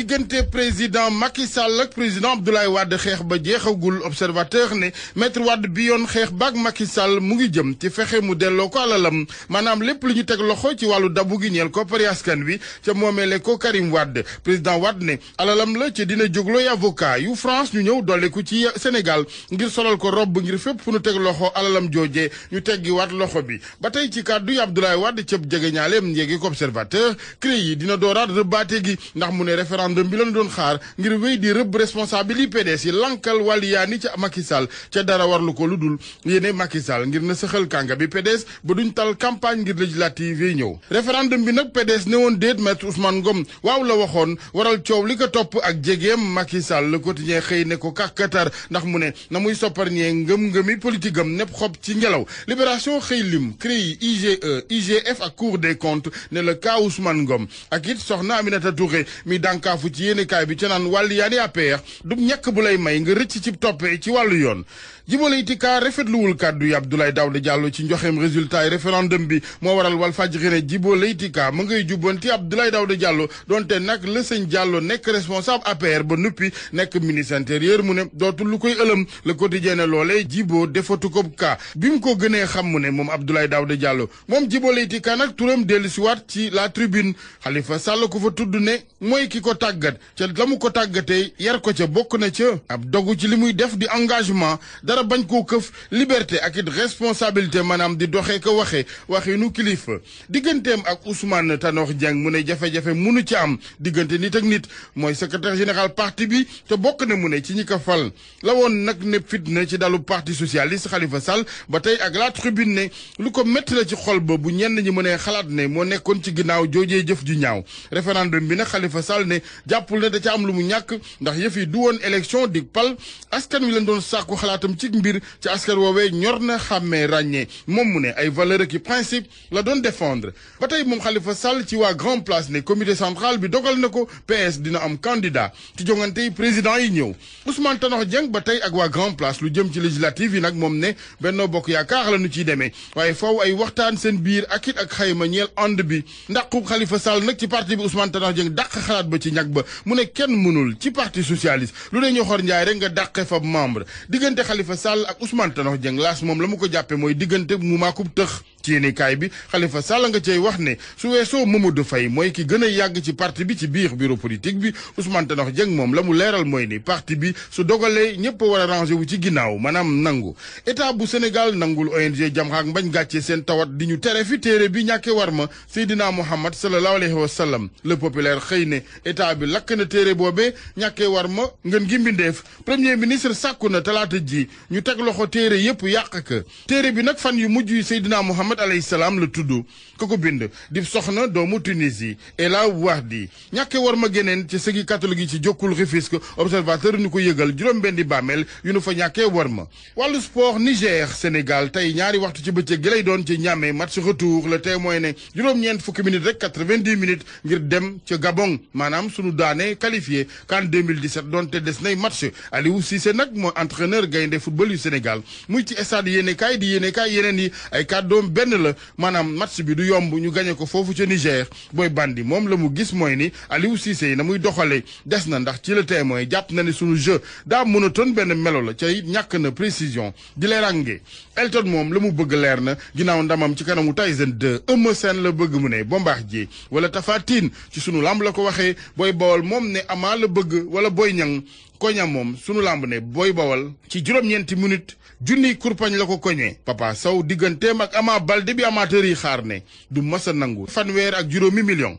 diggante président Macky Sall ak président Abdoulaye Wade xeex ba jeexagul observateur ne maître Wade bi yoon xeex baak Macky Sall mu ngi jëm ci fexe mu delloo ko alalam maanaam lépp lu ñu teg loxo ci wàllu dabu gi ñeel ko pari askan wi ca moomeele ko Karim Wade président Wade ne alalam la ca dina jóglooy avocat yu France ñu ñëw dolliku ci Sénégal ngir solal ko robb ngir fépp fu ñu teg loxo alalam joojee ñu teggi waat loxo bi ba tey ci kàddu yi Abdoulaye Wade cëb jege ñaaleem njéegi ko observateur CREI yi dina dooraat rëbbaate gi ndax mu ne référendum bi lañu doon xaar ngir wéy di rëbb responsable yi PDS yi lankal wàlliyaani ca Macky Sall ca dara warlu ko lu dul yéene Macky Sall ngir na sëxal kànga bi PDS ba duñ tal campagne ngir législative yi ñëw référendum bi nag PDS ne woon déet maître Ousmane Ngom waaw la waxoon waral coow li ko topp ak jegeem Macky Sall Le Quotidien xëy ne ko kàkkatar ndax mu ne na muy sopparñee ngëm-ngëmi politique am nepp xob ci ngelaw Libération xëy lim CREI IGE IGF ak Cour des comptes ne le cas Ousmane Ngom ak it soxna Aminata Touré mi dànkaafu ci yéenekaay bi ca naan wàllu yaani APR du ñàkk bu lay may nga rëcc ci toppee ci wàllu yoon Djibo Leyti Ka rafetluwul kàddu yi Abdoulaye Daouda Diallo ci njoxeem résultat yi référendum bi moo waral Walfadjri ne Djibo Leyti Ka mu ngay jubbanti Abdoulaye Daouda Diallo donte nag la sëñ Diallo nekk responsable APR ba nuppi nekk ministre intérieur mu ne dootul lu koy ëlëm Le Quotidien ne loolee Djibo defatu ko ka bi mu ko gënee xam mu ne moom Abdoulaye Daouda Diallo moom Djibo Leyti Ka nag turam dellusiwaat ci la tribune Khalifa Sall ko fa tudd ne mooy ki ko tàggat ca la mu ko tàggatee yar ko ca bokk na ca ab dogu ci li muy def di engagement dara bañ koo këf liberté ak it responsabilité maanaam di doxee ko waxee nu kilifa digganteem ak Ousmane Tanor Dieng mu ne jafe-jafe munu ci am diggante nit ak nit mooy secrétaire général parti bi te bokk na mu ne ci ñi ko fal la woon nag ne fitna ci dalu parti socialiste Khalifa Sall ba tey ak la tribune ne lu ko métti la ci xol ba bu ñenn ñi mënee xalaat ne moo nekkoon ci ginnaaw joojee jëf ju ñaaw référendum bi nag Khalifa Sall ne jàppul ne da ca am lu mu ñàkk ndax yëf yi du woon élection di pal askan wi leen doon sàkku xalaatam ci mbir ci askan woowee ñor na xàmmee ràññee moom mu ne ay valeurs ak i principe la doon défendre ba tey moom Khalifa Sall ci waa Grand Place ne comité central bi dogal na ko PS dina am candidat ci jongante yi président yi ñëw Ousmane Tanor Dieng ba tey ak waa Grand Place lu jëm ci législative yi nag moom ne Benno Bokk Yaakaar la nu ciy demee waaye faw ay waxtaan seen biir ak it ak xayma ñeel ànd bi ndaqu Khalifa Sall nag ci parti bi Ousmane Tanor Dieng dàq xalaat ba ci ñag ba mu ne kenn mënul ci parti socialiste lu ne ñoxor njaay rek nga dàqe fa membre diggante Khalifa Sall ak Ousmane Tanor Dieng laas moom la mu ko jàppe mooy diggante mu maakub tëx ci yéenekaay bi Khalifa Sall nga cey wax ne su weesoo Mamadou Faye mooy ki gën a yàgg ci parti bi ci biir bureau politique bi Ousmane Tanor Dieng moom la mu leeral mooy ni parti bi su dogalee ñëpp war a rangé wu ci ginnaaw maanaam nangu état bu Sénégal nangul ONG Jamra ak Mbañ Gàcce seen tawat di ñu tere fi téere bi ñàkke war ma Seydina Muhammad sallallahu alayhi wa sallam Le Populaire xëy ne état bi lakk na téere boobee ñàkkee war ma ngeen gi mbindeef premier ministre sàkku na talaata ji ñu teg loxo téere yëpp yàq ka téere bi nag fan yu mujj yi Seydina Muhammad alayhi salaam la tudd ko bind di soxna doomu Tunisie Ela Wardi ñàkke war ma geneen ci sëgi catholique yi ci jokkul Rufisque observateur ñu ko yëgal juróom-benni bàmmeel yu nu fa ñàkkee war ma wàllu sport Niger Sénégal tey ñaari waxtu ci bëccëg gi lay doon ci ñàmmee match retour Le Témoin ne juróom-ñeent fukki minutes rek 90 minutes ngir dem ca Gabon maanaam sunu daane qualifié CAN 2017 doonte des nay match Aliou Cissé nag moo entraîneur gaynde football yu Sénégal muy ci stade yéenekaay di yéenekaay yeneen yi ay kàddoom benn la maanaam match bi du yomb ñu gañe ko foofu ca Niger booy bandi moom la mu gis mooy ni Aliou Cissé yi na muy doxalee des na ndax ci Le Témoin jàpp na ne sunu jeu daa monotone benn melo la ca it ñàkk na précision di leerange Elton moom la mu bëgg leer na ginnaaw ndamam ci kanamu Tyson 2 Eumeu Sène la bëgg mu ne Bombardier wala Tapha Tine ci sunu lamb la ko waxee Boy Bawol moom ne Ama la bëgg wala Boy Niang koña moom sunu lamb ne Boy Bawol ci juróom-ñeenti minutes junniy kurpañ la ko koñee Papa Sow digganteem ak Ama Baldé bi amateur yi xaar ne du masa nangu fanweer ak juróomi million